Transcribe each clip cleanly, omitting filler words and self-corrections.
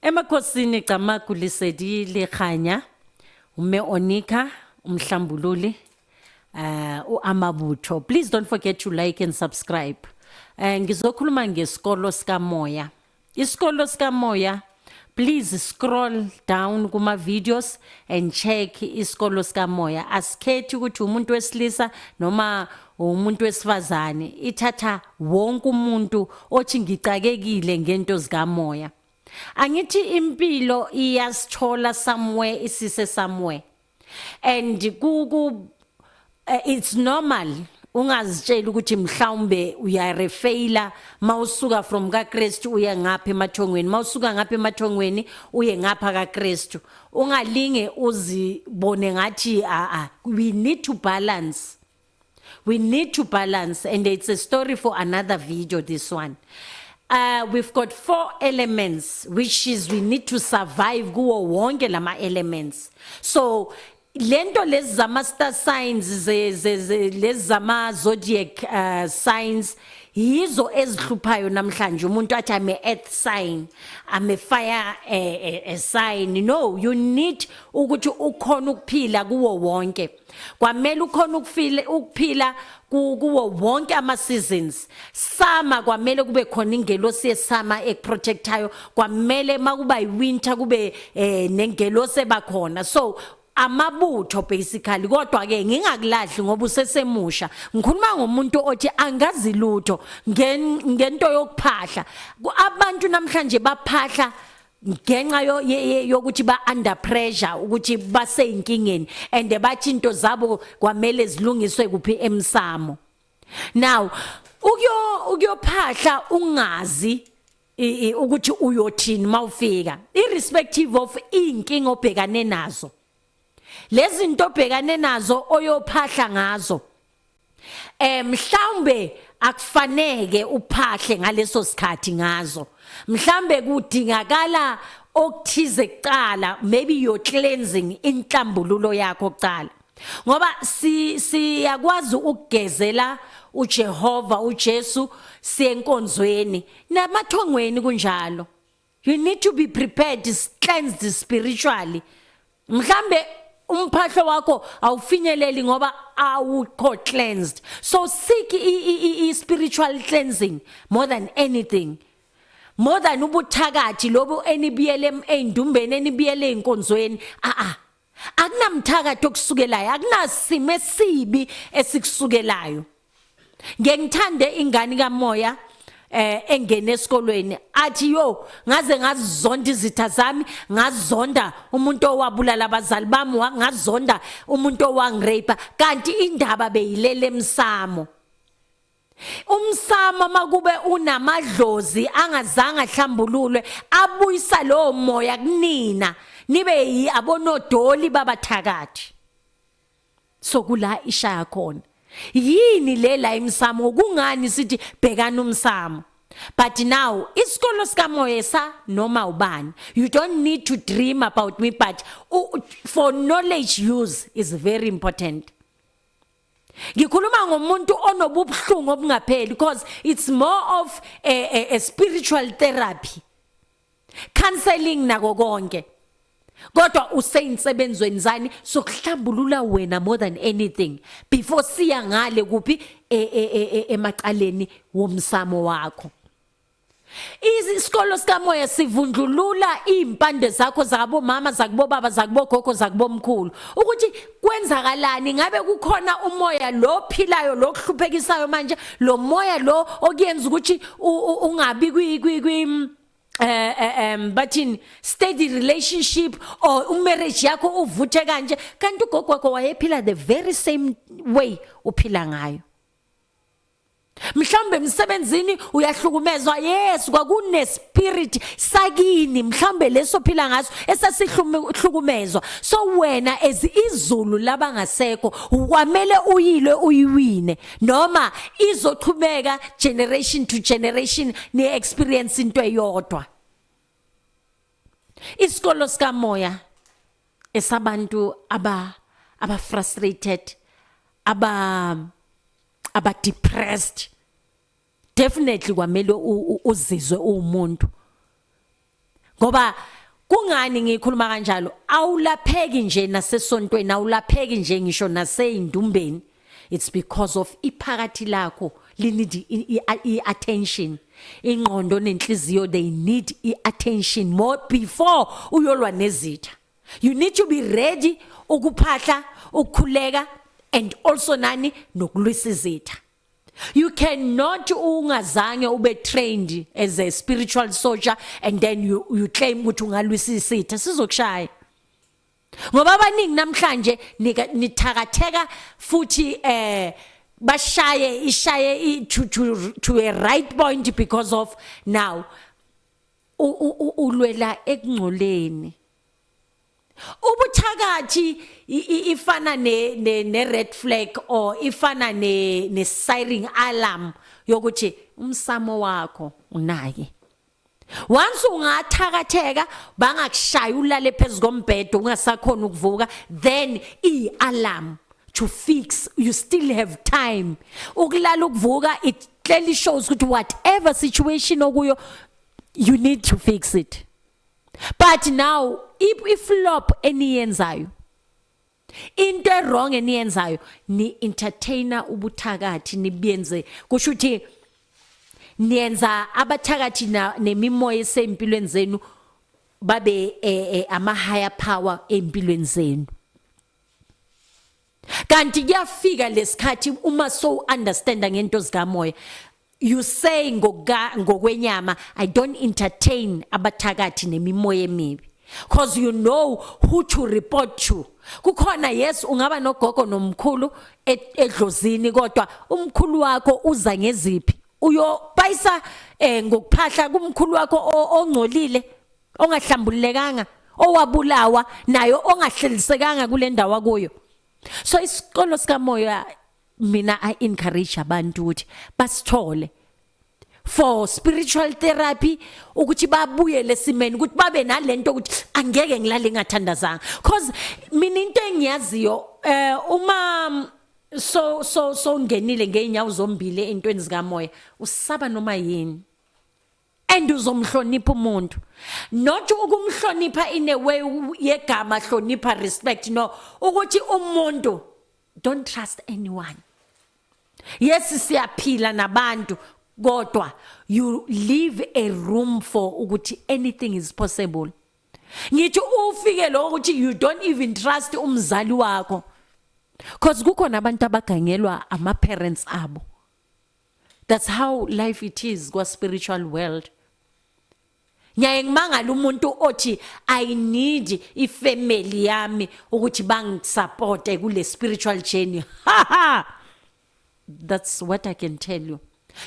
Emakhosini Camagu Lesedi le Kganya, uMme Onika, umhlambululi, uAmabutho. Please don't forget to like and subscribe. Ngizokhuluma ngesikolo sikamoya. Isikolo sikamoya, please scroll down kuma videos and check isikolo sikamoya. Asikhethi ukuthi umuntu wesilisa noma umuntu wesifazane, ithatha wonke umuntu othi ngicakekile ngento zikamoya. Angithi impilo iyasithola somewhere, isise somewhere, and ku it's normal. Ungazitsheli ukuthi mhlawumbe uyarefaila mawusuka from kaKristu uye ngapha emathongweni, mawusuka ngapha emathongweni uye ngapha kaKristu. Ungalinge uzibone ngathi a a, we need to balance, we need to balance, and it's a story for another video, this one. We've got four elements which is we need to survive kuwo wonke lama elements. So lento lezi zama star signs, ze lezi zama zodiac signs, yizo ezihluphayo namhlanje. Umuntu athi, "I'm a earth sign, I'm a fire sign." No, you need ukuthi ukhona ukuphila kuwo wonke. Kwamele ukhona ukuphila kuwo wonke ama seasons. Summer, kwamele kube khona ingelosi yesummer ekuprotectayo. Kwamele makuba iwinter kube nengelosi ebakhona. So amabutho basically. Kodwa ke ngingakulahli ngoba usesemusha. Ngikhuluma ngomuntu othi angazi lutho ngento yokuphahla. Abantu namhlanje baphahla ngenxa yokuthi ba under pressure, ukuthi baseyinkingeni, and bathi into zabo kwamele zilungiswe kuphi? Emsamo. Now ukuyophahla ungazi ukuthi uyothini mawufika, irrespective of inkinga obhekane nazo, lezi zinto obhekane nazo oyophahla ngazo, mhlawumbe akufaneke uphahle ngaleso sikhathi ngazo. Mhlambe kudingakala okuthize kuqala, maybe your cleansing, inhlambululo yakho kuqala, ngoba si siyakwazi ukugezela uJehova, uJesu, siyenkonzweni namathongweni kunjalo. You need to be prepared, cleansed spiritually. Mhlambe umphahlo wakho awufinyeleli ngoba awukho cleansed. So seek i spiritual cleansing more than anything, more than ubuthakathi lobu enibiyele eindumbeni, enibiyele einkonzweni. A a, akunamthakathi okusukelayo, akunasimo esibi esikusukelayo. Ngeke ngithande ingane kamoya engene esikolweni athi, "Yo, ngaze ngazonda izitha zami, ngazonda umuntu owabulala abazali bami, ngazonda umuntu owangirape," kanti indaba beyilele emsamo. Umsamo makube unamadlozi angazange ahlambululwe, abuyisa lowo moya kunina, nibe abonodoli babathakathi. So kula ishaya khona yini le la emsamo? Kungani sithi bhekana umsamo? But now isikolo sikamoya sa noma ubani. You don't need to dream about me, but for knowledge use is very important. Ngikhuluma ngomuntu onobubuhlungu obungapheli, because it's more of a spiritual therapy, counseling nako konke, kodwa useyinsebenzweni zani sokuhlambulula wena more than anything before siya ngale kuphi, emacaleni womsamo wakho. Isikolo sikamoya sivundlulula impande zakho, zakabomama, zakubobaba, zakubogogo, zakubomkhulu, ukuthi kwenzakalani. Ngabe kukhona umoya lo ophilayo lo kuhluphekisayo manje, lo moya lo okuyenza ukuthi ungabi kwi bathini, steady relationship or umarriage yakho uvuthe kanje, kanti ugogo wakho wayephila the very same way uphila ngayo. Mhlawumbe emsebenzini uyahlukumezwa. Yes, kwakune spirit sakini mhlawumbe leso phila ngaso esasihlukumezwa. So wena as izulu labangasekho kwamele uyilwe, uyiwine, noma izochubeka generation to generation ne experience into eyodwa. Isikolo sikamoya esabantu aba frustrated, aba depressed. Definitely kwamele uzizwe uwumuntu, ngoba Kungani ngikhuluma kanjalo? Awulapheki nje nasesontweni, awulapheki nje ngisho naseyindumbeni. It's because of iphakathi lakho li-need i-attention. Ingqondo nenhliziyo, they need i-attention more before uyolwa nezitha. You need to be ready ukuphahla, ukukhuleka and also nani nokulwisa izitha. You cannot ungazange ube trained as a spiritual soldier and then you claim ukuthi ungalwisa isitha, sizokushaya. Ngoba abaningi namhlanje nithakatheka futhi bashaye ishaye to a right point because of now ulwela ekungcoleni. Ubuthakathi ifana ne red flag or ifana ne siren alarm yokuthi umsamo wakho unaye. Once ungathakatheka, bangakushaya ulale phezulu kombhedo ungasakhona ukuvuka, then i alarm to fix. You still have time ukulala ukuvuka. It clearly shows ukuthi whatever situation okuyo, you need to fix it. But now if flop eniyenzayo, into wrong eniyenzayo, ni entertaina ubuthakathi, nibenze kusho ukuthi niyenza abathakathi nemimoya esempilweni zenu babe ama higher power empilweni zenu. Kanti kuyafika lesikhathi uma so understanda ngento zikamoya, you say ngokwenyama, "I don't entertain abathakathi nemimoya emibi," because you know who to report to. Kukhona, yes, ungaba nogogo nomkhulu edlozini, kodwa umkhulu wakho uza ngeziphi? Uyopayisa ngokuphahla kumkhulu wakho ongcolile, ongahlambulekanga, owabulawa nayo, ongahlelisekanga kule ndawo akuyo. So isikolo sikamoya, mina I encourage abantu ukuthi basithole for spiritual therapy, ukuthi babuye lesimeni, ukuthi babe nalento ukuthi angeke ngilale ngathandazanga. Cause mina into engiyaziyo, uma so ngenile ngeenyawo zombili entweni zikamoya, usaba noma yini and uzomhlonipha umuntu, not ukumhlonipha in a way yegama hlonipha, respect, no, ukuthi umuntu, don't trust anyone. Yes, siyaphila nabantu, kodwa you leave a room for ukuthi anything is possible. Ngithi ufike lo ukuthi you don't even trust umzali wakho, cause kukhona abantu abagangelwa ama parents abo. That's how life it is kwa spiritual world. Ngiyaye ngimangala umuntu othi, "I need ifamily yami ukuthi bangisupporte kule spiritual journey." Ha ha, that's what I can tell you.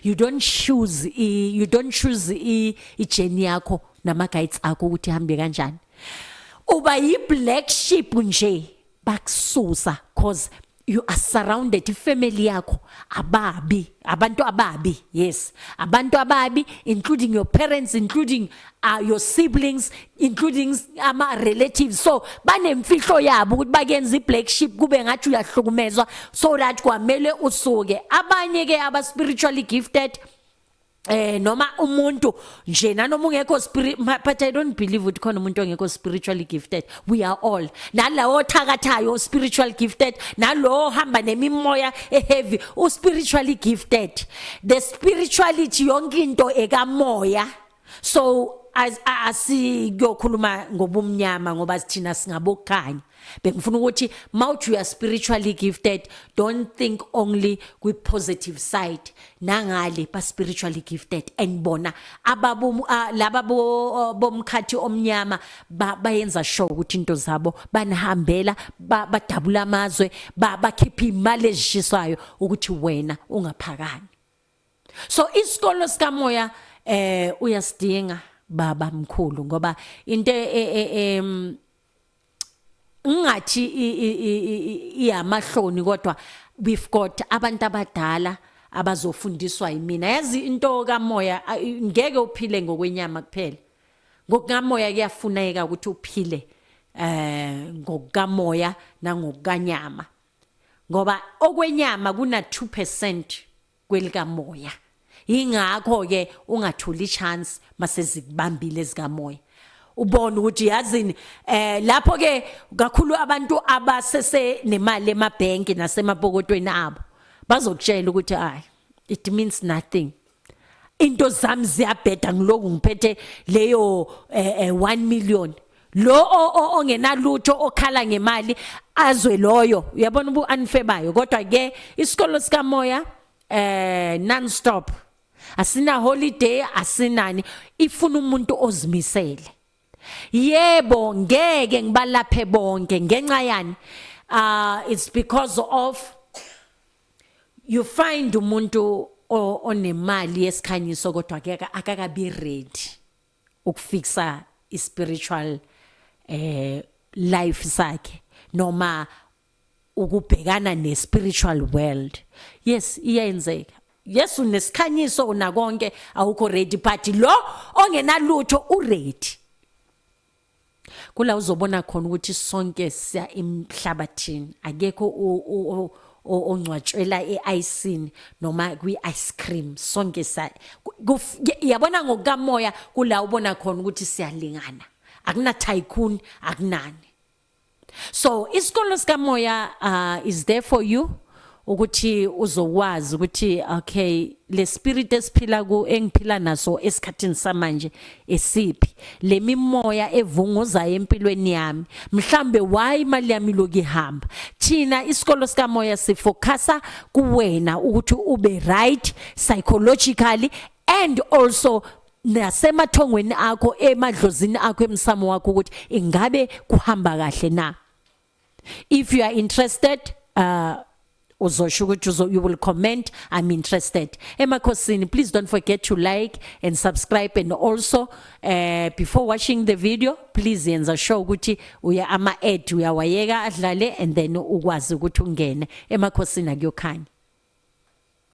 You don't choose i journey yakho nama guides akho ukuthi hambe kanjani. Uba yi black sheep nje, bakususa cause you are surrounded, ifamily yakho ababi, abantu ababi. Yes, abantu ababi, including your parents, including your siblings, including ama relatives. So banemfihlo yabo ukuthi bakenza i-black sheep, kube ngathi uyahlukumezwa, so that kwamele usuke. Abanye ke aba spiritually gifted, noma umuntu nje nanoma ungekho spirit, but I don't believe ukuthi khona umuntu ongekho spiritually gifted. We are all, nalawo thakathayo spiritual gifted, nalo hamba nemimoya eheavy u spiritually gifted. The spirituality, yonke into ekamoya. So as asikuyokhuluma ngobumnyama ngoba sithina singabokukhanya. Bengifuna ukuthi mawuthi you are spiritually gifted, don't think only kwi positive side. Nangale ba spiritually gifted and bona ababu laba bomkhathi omnyama bayenza sure ukuthi into zabo banihambela, badabula amazwe, bakhipha imali ezishisayo ukuthi wena ungaphakami. So isikolo sikamoya uyasidinga, baba mkhulu, ngoba into ngathi iyamahloni, kodwa we've got abantu abadala abazofundiswa yimina. Yazi into kamoya, ngeke uphile ngokwenyama kuphela. Ngokukamoya kuyafuneka ukuthi uphile ngokukamoya nangokukanyama, ngoba okwenyama kuna 2% kwelikamoya. Ingakho ke ungatholi chance mase zikubambile ezikamoya. Ubone ukuthi yazini lapho ke kakhulu abantu abasese nemali emabhenki nasemapokotweni abo bazokutshela ukuthi hayi, it means nothing, into zami ziyabheda, ngiloku ngiphethe leyo 1 million. Lo ongenalutho okhala ngemali azwe loyo, uyabona ubu unfair bayo. Kodwa ke isikolo sika moya non stop, asina holiday, asinani, ifuna umuntu ozimisele. Yebo, ngeke ngibalaphe bonke. Ngenxa yani? It's because of you find umuntu onemali yesikhanyiso kodwa akakabi ready ukufixa i-spiritual life sakhe noma ukubhekana ne-spiritual world. Yes, iyenzeka. Yes, unesikhanyiso, unakonke, awukho ready, but lo ongenalutho uready. Kula uzobona khona ukuthi sonke siya emhlabathini, akekho ongcwatshwela e-icing noma kwi-ice cream. Sonke sa yabona ngokukamoya, kula ubona khona ukuthi siyalingana, akuna tycoon, akunani. So isikolo sikamoya is there for you ukuthi uzokwazi ukuthi okay, le spirit esiphila ku, engiphila naso esikhathini samanje esiphi, le mimoya evunguzayo empilweni yami, mhlambe why imali yami lokhu ihamba. Thina isikolo sikamoya sifocusa kuwena ukuthi ube right psychologically and also nasemathongweni akho, emadlozini akho, emsamo wakho, ukuthi ingabe kuhamba kahle na. If you are interested, uzosho ukuthi you will comment "I'm interested." Emakhosini, please don't forget to like and subscribe, and also before watching the video, please yenza sure ukuthi uya ama ad uyawayeka adlale and then ukwazi ukuthi ungene. Emakhosini, akuyokhanya.